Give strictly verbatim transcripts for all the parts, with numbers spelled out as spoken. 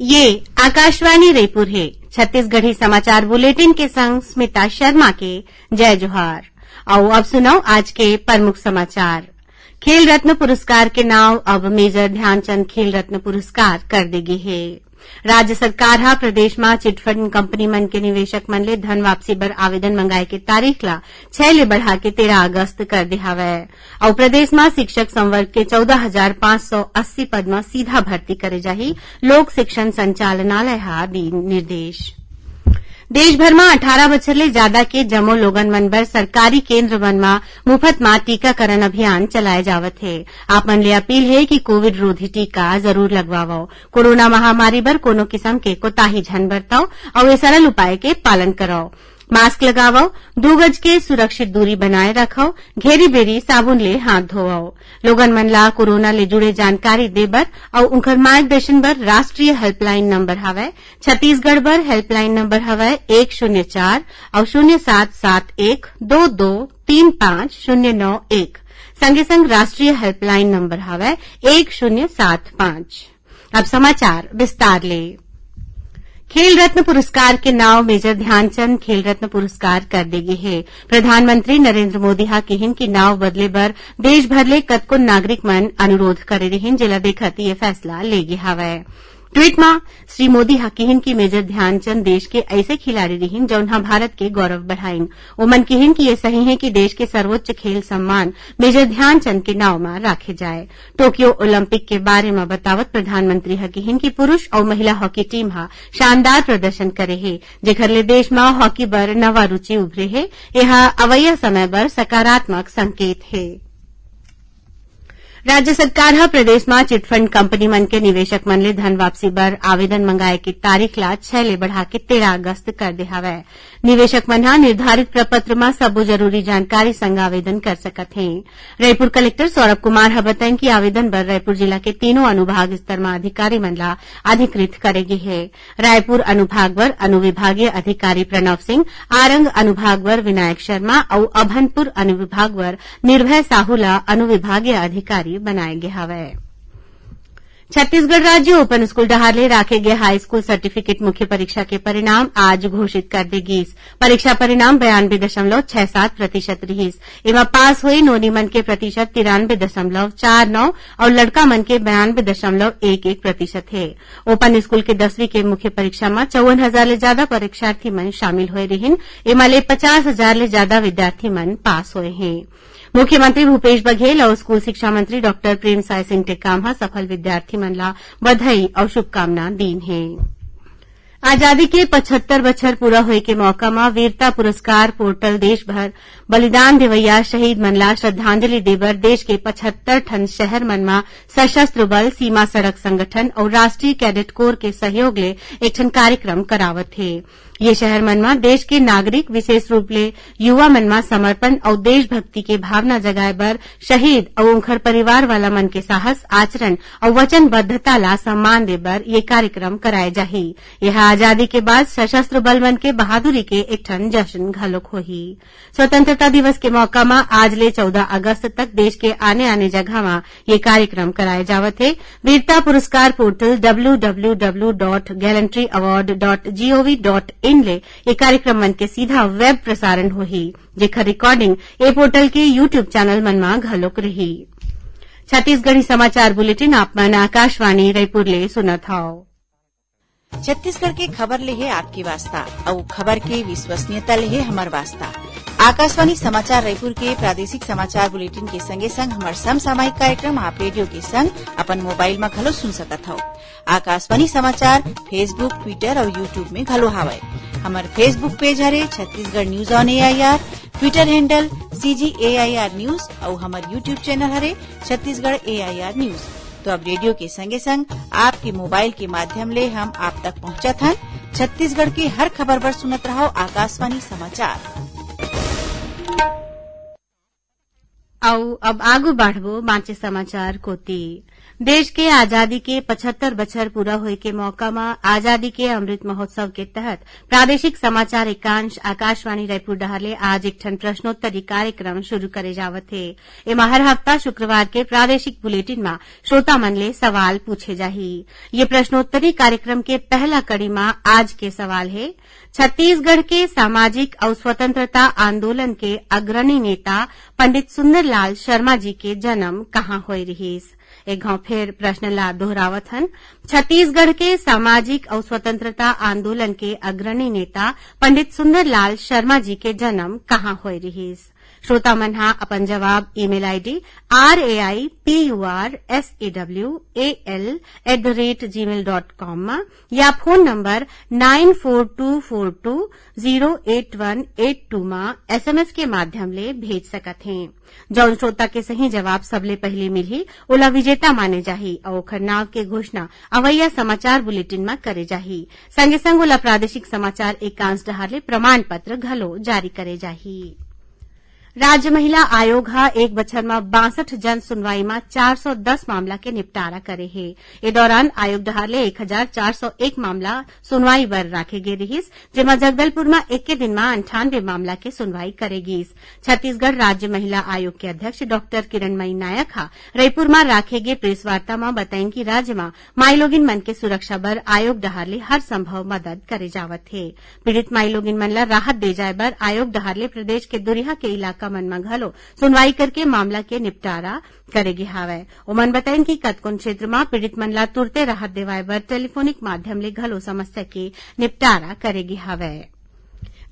ये आकाशवाणी रईपुर हे। छत्तीसगढ़ी समाचार बुलेटिन के संग स्मिता शर्मा के जय जोहार। अउ अब सुनव आज के प्रमुख समाचार। खेल रत्न पुरस्कार के नाव अब मेजर ध्यानचंद खेल रत्न पुरस्कार कर दे गे हे। राज्य सरकार ह प्रदेश म चिटफंड कंपनी मन के निवेशक मन ले धन वापसी बर आवेदन मंगाए के तारीख ला छह ले बढ़ा के तेरह अगस्त कर दे हावय। अउ प्रदेश म शिक्षक संवर्ग के चौदह हजार पाँच सौ अस्सी पद म सीधा भर्ती करे जाही, लोक शिक्षण संचालनालय ह दीन निर्देश। देश भर म अठारह बछर ले जादा के जम्मो लोगन मन बर सरकारी केंद्र मन म मुफत म टीकाकरण अभियान चलाए जावत हे। आप मन ले अपील हे कि कोविड रोधी टीका जरूर लगवावव। कोरोना महामारी बर कोनो किसम के कोताही झन बरतव अउ ए सरल उपाय के पालन करव। मास्क लगावव, दू गज के सुरक्षित दूरी बनाए रखव, घेरी बेरी साबुन ले हाथ धोवव। लोगन मन ला कोरोना ले जुड़े जानकारी दे बर अउ उंखर मार्गदर्शन बर राष्ट्रीय हेल्पलाइन नंबर हवय। छत्तीसगढ़ बर हेल्पलाइन नंबर हवय एक शून्य चार अउ शून्य सात सात एक दो दो तीन पाँच शून्य नौ एक। संगे संग राष्ट्रीय हेल्पलाइन नंबर हवय एक शून्य सात पाँच। अब समाचार विस्तार ले। खेल रत्न पुरस्कार के नाव मेजर ध्यानचंद खेल रत्न पुरस्कार कर दे गे हे। प्रधानमंत्री नरेंद्र मोदी ह किहिन कि नाव बदले बर देश भर ले कतको नागरिक मन अनुरोध करे रिहिन, जेला देखत ये फैसला ले गे हावय। ट्वीट म श्री मोदी ह किहिन कि मेजर ध्यानचंद देश के अइसे खिलाड़ी रिहिन, जउन ह भारत के गौरव बढ़ाइन। ओमन किहिन कि ये सही हे कि देश के सर्वोच्च खेल सम्मान मेजर ध्यानचंद के नाव म राखे जाए। टोक्यो ओलंपिक के बारे म बतावत प्रधानमंत्री ह किहिन कि पुरुष अउ महिला हॉकी टीम ह शानदार प्रदर्शन करे हे, जेखर ले देश म हॉकी बर नवा रुचि उभरे हे। एहा अवइया समय बर सकारात्मक संकेत हे। राज्य सरकार ह प्रदेश म चिटफंड कंपनी मन के निवेशक मन ले धन वापसी बर आवेदन मंगाए के तारीख ला छह ले बढ़ा के तेरह अगस्त कर दे हवय। निवेशक मन ह निर्धारित प्रपत्र म सबो जरूरी जानकारी संग आवेदन कर सकत हें। रईपुर कलेक्टर सौरभ कुमार ह बताइन कि आवेदन बर रईपुर जिला के तीनों अनुभाग स्तर म अधिकारी मन ला अधिकृत करे गे हे। रायपुर अनुभाग बर अनुविभागीय अधिकारी प्रणव सिंह, आरंग अनुभाग बर विनायक शर्मा अउ अभनपुर अनुविभाग बर निर्भय साहू ला अनुविभागीय अधिकारी बनाए गे हवय। छत्तीसगढ़ राज्य ओपन स्कूल डहार ले राखे गे हाई स्कूल सर्टिफिकेट मुख्य परीक्षा के परिणाम आज घोषित कर दे गीस। परीक्षा परिणाम बयानबे दशमलव छह सात प्रतिशत रिहिस। एमा पास होए नोनी मन के प्रतिशत तिरानबे दशमलव चार नौ अउ लड़का मन के बयानबे दशमलव एक एक प्रतिशत हे। ओपन स्कूल के दसवीं के मुख्य परीक्षा म चौवन हजार ले जादा परीक्षार्थी मन शामिल होए रिहिन। एमा ले पचास हजार ले जादा विद्यार्थी मन पास होए हें। मुख्यमंत्री भूपेश बघेल अउ स्कूल शिक्षा मंत्री डॉक्टर प्रेमसाय सिंह टेकाम ह सफल विद्यार्थी मन ला बधाई अउ शुभकामना दीन हे। आजादी के पचहत्तर बछर पूरा होए के मौका म वीरता पुरस्कार पोर्टल देश भर बलिदान देवइया शहीद मन ला श्रद्धांजलि देबर देश के पचहत्तर ठन शहर मन म सशस्त्र बल, सीमा सड़क संगठन अउ राष्ट्रीय कैडेट कोर के सहयोग ले एक ठन कार्यक्रम करावत हे। ये शहर मन म देश के नागरिक, विशेष रूप ले युवा मन म समर्पण अउ देशभक्ति के भावना जगाए बर शहीद अउ उंखर परिवार वाला मन के साहस, आचरण अउ वचनबद्धता ला सम्मान दे बर ये कार्यक्रम कराए जाही। यह आजादी के बाद सशस्त्र बल मन के बहादुरी के एक ठन जश्न घलोक होही। स्वतंत्रता दिवस के मौका म आज ले चौदह अगस्त तक देश के आने-आने जगह म ये कार्यक्रम कराए जावत हे। वीरता पुरस्कार portal W W W dot gallantry award dot G O V dot in ले ये कार्यक्रम मन के सीधा वेब प्रसारण होही, जेखर रिकॉर्डिंग ए पोर्टल के YouTube चैनल मन म घलोक रही। छत्तीसगढ़ी समाचार बुलेटिन आप मन आकाशवाणी रईपुर ले सुनत हव। छत्तीसगढ़ के खबर ले हे आपके वास्ता, अउ खबर के विश्वसनीयता ले हे हमर वास्ता। आकाशवाणी समाचार रायपुर के प्रादेशिक समाचार बुलेटिन के संगे संग हमर समसामयिक कार्यक्रम आप रेडियो के संग अपन मोबाइल म घलो सुन सकत हव। आकाशवाणी समाचार Facebook, Twitter अउ YouTube में घलो हावय। हमर Facebook पेज हरे Chhattisgarh news on A I R, Twitter handle C G A I R news अउ हमर YouTube चैनल हरे Chhattisgarh A I R news। तो अब रेडियो के संगे संग आपके मोबाइल के माध्यम ले हम आप तक पहुंचत हन। छत्तीसगढ़ के हर खबर बर सुनत रहव आकाशवाणी समाचार। अउ अब आगू बढ़बो बांचे समाचार कोति। देश के आजादी के पचहत्तर बछर पूरा होए के मौका म आजादी के अमृत महोत्सव के तहत प्रादेशिक समाचार एकांश आकाशवाणी रायपुर डहार ले आज एक ठन प्रश्नोत्तरी कार्यक्रम शुरू करे जावत हे। एमा हर हफ्ता शुक्रवार के प्रादेशिक बुलेटिन म श्रोता मन ले सवाल पूछे जाही। ये प्रश्नोत्तरी कार्यक्रम के पहला कड़ी म आज के सवाल हे, छत्तीसगढ़ के सामाजिक अउ स्वतंत्रता आंदोलन के अग्रणी नेता पंडित सुंदरलाल शर्मा जी के जन्म कहाँ होए रिहिस? एक घाव फेर प्रश्न ला दोहरावत हन, छत्तीसगढ़ के सामाजिक अउ स्वतंत्रता आंदोलन के अग्रणी नेता पंडित सुंदरलाल शर्मा जी के जन्म कहाँ होए रिहिस? श्रोता मन हा अपन जवाब email ID R A I P U R S A W A L at the rate gmail dot com म या phone number nine four two four two zero eight one eight two म SMS के माध्यम ले भेज सकत हें। जौन श्रोता के सही जवाब सबले पहले मिलही, ओला विजेता माने जाही अउ ओखर नाव के घोषणा अवइया समाचार बुलेटिन म करे जाही। संगे संग ओला प्रादेशिक समाचार एकांश डहार ले प्रमाण पत्र घलो जारी करे जाही। राज्य महिला आयोग ह एक बछर म बासठ जन सुनवाई म चार सौ दस मामला के निपटारा करे हे। ए दौरान आयोग डहार ले एक हजार चार सौ एक मामला सुनवाई बर राखे गे रिहिस, जेमा जगदलपुर म एके दिन म अंठानवे मामला के सुनवाई करे गीस। छत्तीसगढ़ राज्य महिला आयोग के अध्यक्ष डॉक्टर किरणमयी नायक ह रईपुर म राखे गे प्रेस वार्ता म बताइन कि राज्य म माईलोगिन मन के सुरक्षा बर आयोग डहार ले हर संभव मदद करे जावत हे। पीड़ित माईलोगिन मन ल राहत दे जाय बर आयोग डहार ले प्रदेश के दुरिहा के इलाका मन म घलो सुनवाई करके मामला के निपटारा करे गे हावय। ओमन बताइन कि कतकोन क्षेत्र म पीड़ित मन ल तुरते राहत देवाय बर टेलीफोनिक माध्यम ले घलो समस्या के निपटारा करे गे हावय।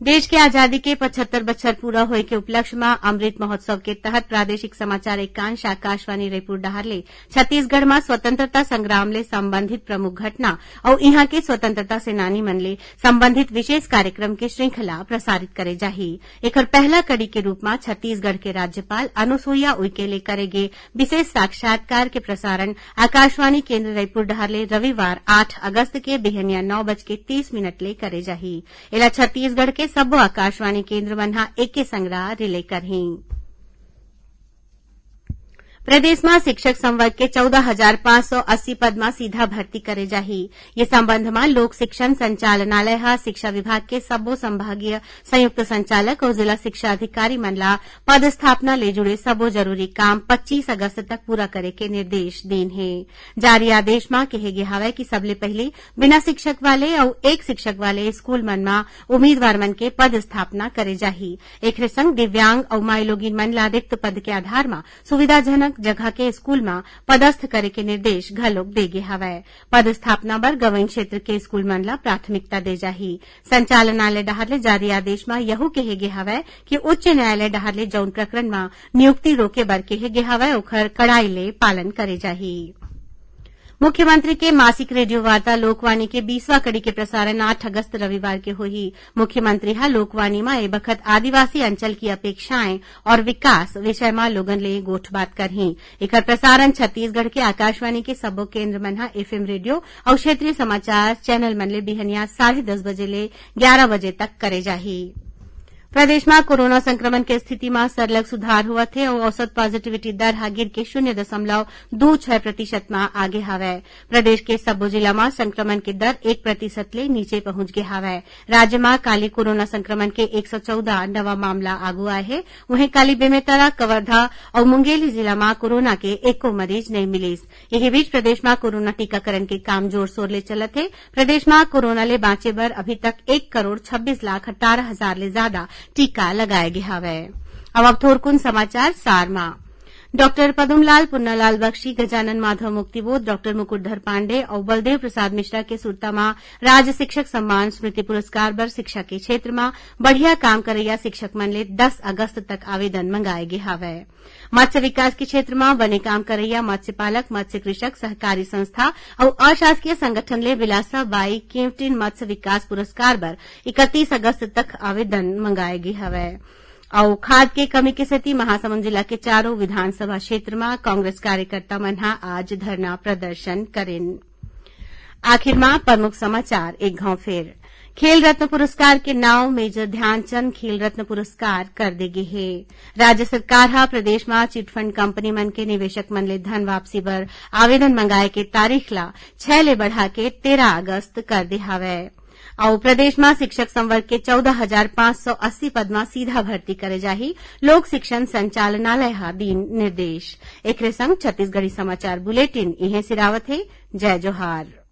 देश के आजादी के पचहत्तर बछर पूरा होए के उपलक्ष्य म अमृत महोत्सव के तहत प्रादेशिक समाचार एकांश आकाशवाणी रईपुर डहार ले छत्तीसगढ़ म स्वतंत्रता संग्राम ले संबंधित प्रमुख घटना अउ इहां के स्वतंत्रता सेनानी मन ले संबंधित विशेष कार्यक्रम के श्रृंखला प्रसारित करे जाही। एखर पहला कड़ी के रूप म छत्तीसगढ़ के राज्यपाल अनुसुईया उइके ले करे गे विशेष साक्षात्कार के प्रसारण आकाशवाणी केंद्र रईपुर डहार ले रविवार आठ अगस्त के बिहनिया नौ बज के तीस मिनट ले करे जाही। एला छत्तीसगढ़ के सब्बो आकाशवाणी केंद्र मन ह एके संग रिले करही। प्रदेश म शिक्षक संवर्ग के चौदह हजार पाँच सौ अस्सी पद म सीधा भर्ती करे जाही। ये संबंध म लोक शिक्षण संचालनालय ह शिक्षा विभाग के सब्बो संभागीय संयुक्त संचालक अउ जिला शिक्षा अधिकारी मन ला पदस्थापना ले जुड़े सबो जरूरी काम पच्चीस अगस्त तक पूरा करे के निर्देश दीन हे। जारी आदेश म केहे गे हवय कि सबले पहिली बिना शिक्षक वाले अउ एक शिक्षक वाले स्कूल मन म उम्मीदवार मन के पदस्थापना करे जाही। एखरे संग दिव्यांग अउ माईलोगिन मन ला रिक्त पद के आधार म सुविधाजनक जगह के स्कूल म पदस्थ करे के निर्देश घलोक दे गे हवय। पदस्थापना बर गंवई क्षेत्र के स्कूल मन ला प्राथमिकता दे जाही। संचालनालय डहार ले जारी आदेश म यहू केहे गे हवय कि उच्च न्यायालय डहार ले जउन प्रकरण म नियुक्ति रोके बर केहे गे हवय, ओखर कड़ाई ले पालन करे जाही। मुख्यमंत्री के मासिक रेडियो वार्ता लोकवाणी के बीसवां कड़ी के प्रसारण आठ अगस्त रविवार के होही। मुख्यमंत्री ह लोकवाणी म ए बखत आदिवासी अंचल की अपेक्षाएं और विकास विषय म लोगन ले गोठबात करही। एखर प्रसारण छत्तीसगढ़ के आकाशवाणी के सब्बो केंद्र मन ह FM रेडियो अउ क्षेत्रीय समाचार चैनल मन ले बिहनिया साढ़े दस बजे ले ग्यारह बजे तक करे जाही। प्रदेश म कोरोना संक्रमण के स्थिति म सरलग सुधार होवत हे अउ औसत पॉजिटिविटी दर ह गिर के शून्य दशमलव दू छह प्रतिशत म आगे हवय। प्रदेश के सब्बो जिला म संक्रमण के दर एक प्रतिशत ले नीचे पहुंच गे हवय। राज्य म काली कोरोना संक्रमण के एक सौ चौदह नवा मामला आगू आए हे। उहें, काली बेमेतरा, कवर्धा अउ मुंगेली जिला म कोरोना के एको मरीज नइ मिलिस। इही बीच, प्रदेश म कोरोना टीकाकरण के काम जोर शोर ले चलत हे। प्रदेश म कोरोना ले बांचे बर अभी तक एक करोड़ छब्बीस लाख अट्ठारह हजार ले जादा टीका लगाए गे हवय। अब, अब थोरकुन समाचार सार म। डॉक्टर पदमलाल, पुन्नालाल बख्शी, गजानन माधव मुक्तिबोध, डॉक्टर मुकुटधर पांडे अउ बलदेव प्रसाद मिश्रा के सुरता म राज्य शिक्षक सम्मान स्मृति पुरस्कार बर शिक्षा के क्षेत्र म बढ़िया काम करइया शिक्षक मन ले दस अगस्त तक आवेदन मंगाए गे हवय। मत्स्य विकास के क्षेत्र म बने काम करइया मत्स्य पालक, मत्स्य कृषक, सहकारी संस्था अउ अशासकीय संगठन ले विलासा बाई केवटिन मत्स्य विकास पुरस्कार बर इकतीस अगस्त तक आवेदन मंगाए गे हवय। अउ खाद के कमी के सेती महासमुंद जिला के चारों विधानसभा क्षेत्र म कांग्रेस कार्यकर्ता मन ह आज धरना प्रदर्शन करिन। आखिर म प्रमुख समाचार एक घाव फेर। खेल रत्न पुरस्कार के नाव मेजर ध्यानचंद खेल रत्न पुरस्कार कर दे गे हे। राज्य सरकार ह प्रदेश म चिटफंड कंपनी मन के निवेशक मन ले धन वापसी बर आवेदन मंगाए के तारीख ला छह ले बढ़ा के तेरह अगस्त कर दे हावय। अउ प्रदेश म शिक्षक संवर्ग के चौदह हजार पाँच सौ अस्सी पद म सीधा भर्ती करे जाही, लोक शिक्षण संचालनालय ह दीन निर्देश। एकरे संग छत्तीसगढ़ी समाचार बुलेटिन इहें सिरावत हे। जय जोहार।